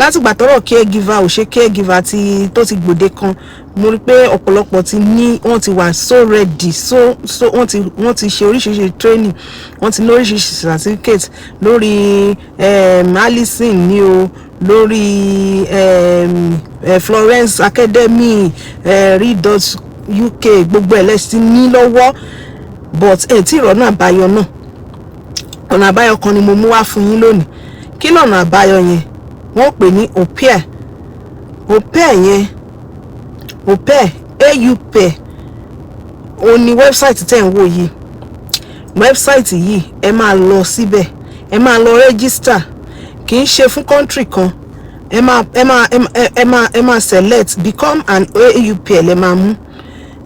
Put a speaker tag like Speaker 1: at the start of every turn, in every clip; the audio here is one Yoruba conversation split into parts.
Speaker 1: Látìgbà tọ́rọ̀ caregiver ò ṣe caregiver ti tó ti gbòde kan, mo rí pé ọ̀pọ̀lọpọ̀ ti ní, wọ́n ti wà so ready, so wọ́n ti ṣe oríṣiríṣi training, wọ́n ti ní oríṣiríṣi certificate lórí Alison ní o, lórí Florence Academy, read.uk, gbogbo ẹ̀ lẹ́sìn ní lọ́wọ́, but ẹ̀ tí ìrọ̀nà àbáyọ náà. Ọ̀nà àbáyọ kan ni mo mú wá fún yín lónìí. Kí lọ̀nà àbáyọ yẹn? Wọ́n pè ní au pair. Au pair yẹn, au pair, au pair, òun ni website tẹ̀ ń wò yìí. Website yìí, ẹ máa lọ síbẹ̀, ẹ máa lọ register. Kì í ṣe fún country kan. Ẹ máa select "become an au pair" lẹ máa mú.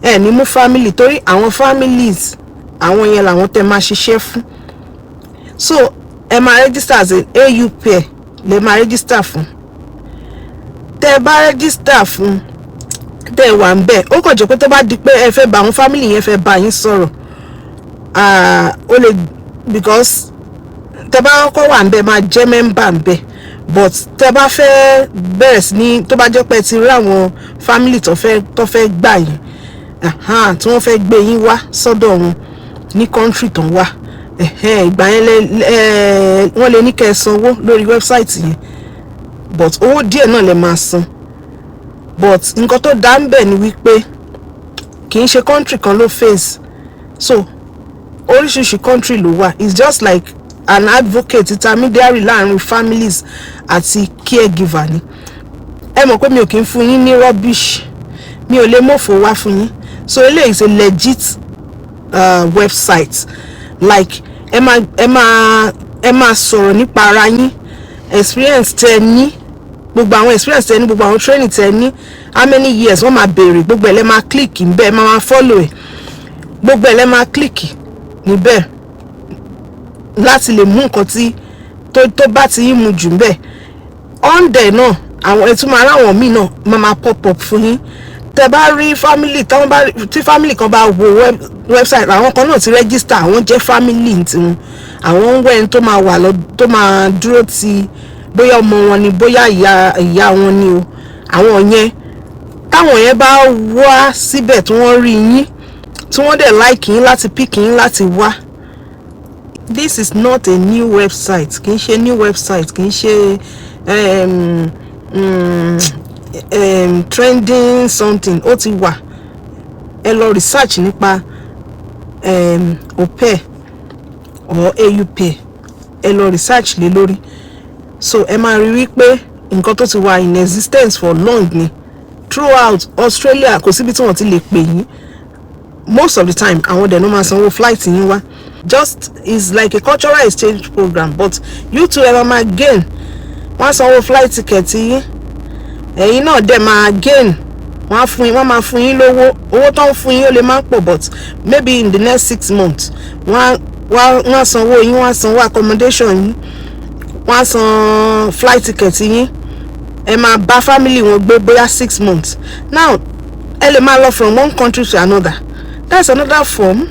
Speaker 1: Ẹ ní mú family, torí àwọn families, àwọn yẹn làwọn tẹ máa ṣiṣẹ́ fún. So ẹ máa register as an au pair lẹ máa register fún. Tẹ bá register fún, tẹ wà ń bẹ̀, ó kàn jẹ́ pé tó bá di pé ẹ fẹ́ bá àwọn family yẹn, fẹ́ bá yín sọ̀rọ̀, ó lè, because tẹ bá kọ́kọ́ wà ń bẹ̀, máa jẹ́ member ń bẹ̀, but tẹ bá fẹ́ bẹ̀rẹ̀ sí ní, tó bá jẹ́ pé ẹ ti rí àwọn family tó fẹ́ gbà yín, tí wọ́n fẹ́ gbé yín wá sọ́dọ̀ wọn ní country tó ń wà, ìgbà yẹn wọ́n lè ní kẹ́ ẹ sanwó lórí website yẹn, but owó díẹ̀ náà lè máa san. But nǹkan tó dá ń bẹ̀ ni wípé kì í ṣe country kan ló face, so oríṣiríṣi country ló wà. It's just like an advocate, intermediary láàrin families àti caregiver ni. Ẹ mọ̀ pé mi ò kí ń fún yín ní rubbish, mi ò lè mọ̀fọ̀ wá fún yín. So eléyìí is a legit website. Like, ẹ máa sọ̀rọ̀ nípa ara yín, experience tẹ ní, gbogbo àwọn experience tẹ ní, gbogbo àwọn training tẹ ní, how many years, wọ́n máa béèrè gbogbo ẹ̀. Lẹ́ máa click níbẹ̀, ẹ máa follow ẹ̀, gbogbo ẹ̀ lẹ́ máa click níbẹ̀ láti lè mú nǹkan tí tó bá ti yín mu jù níbẹ̀. On there náà, àwọn ẹtún máa ráwọn míì náà máa pop up fún yín. Tẹ bá rí family, táwọn bá tí family kan bá wo website, àwọn kan náà ti register, àwọn jẹ́ family tiwọn, àwọn ń wẹ́n tó máa wà lọ, tó máa dúró ti bóyá ọmọ wọn ni, bóyá ìyá wọn ni o. Àwọn yẹn, táwọn yẹn bá wá síbẹ̀, tí wọ́n rí yín, tí wọ́n dẹ̀ like yín, láti pick yín láti wá. This is not a new website. Kì í ṣe new website, kì í ṣe trending something. Ó ti wà. Ẹ lọ research nípa au pair or au pair, ẹ lọ research lé lórí. So ẹ máa rí wípé nǹkan tó ti wà in existence for long ni. Throughout Australia, kò síbi tí wọ́n ti lè pè yín. Most of the time, àwọn dẹ̀ ló máa sanwó flight yín wá. Just is like a cultural exchange program, but you too, ẹ máa gain. Wọ́n á sanwó flight ticket yín, ẹ̀yin náà dẹ̀ máa gain. Wọ́n á fún yín, wọ́n máa fún yín lówó. Owó tó ń fún yín, ó lè má pọ̀, but maybe in the next 6 months, wọ́n á sanwó yín, wọ́n á sanwó accommodation yín, wọ́n á san flight ticket yín. Ẹ máa bá family wọn gbé bóyá 6 months. Now, ẹ lè máa lọ from one country to another. That's another form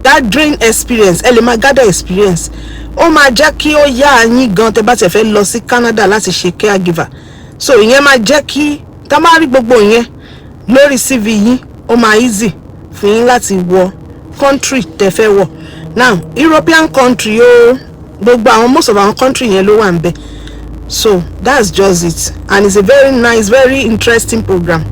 Speaker 1: gathering experience. Ẹ lè máa gather experience. Ó máa jẹ́ kí ó yá yín gan tẹ́ bá tẹ̀ fẹ́ lọ sí Canada láti ṣe caregiver. So ìyẹn máa jẹ́ kí tá bá rí gbogbo ìyẹn lórí CV yín, ó máa easy fún yín láti wọ country tẹ́ fẹ́ wọ̀. Now, European country o, gbogbo àwọn, most of our country yẹn ló wà ń bẹ̀. So that's just it, and it's a very nice, very interesting program.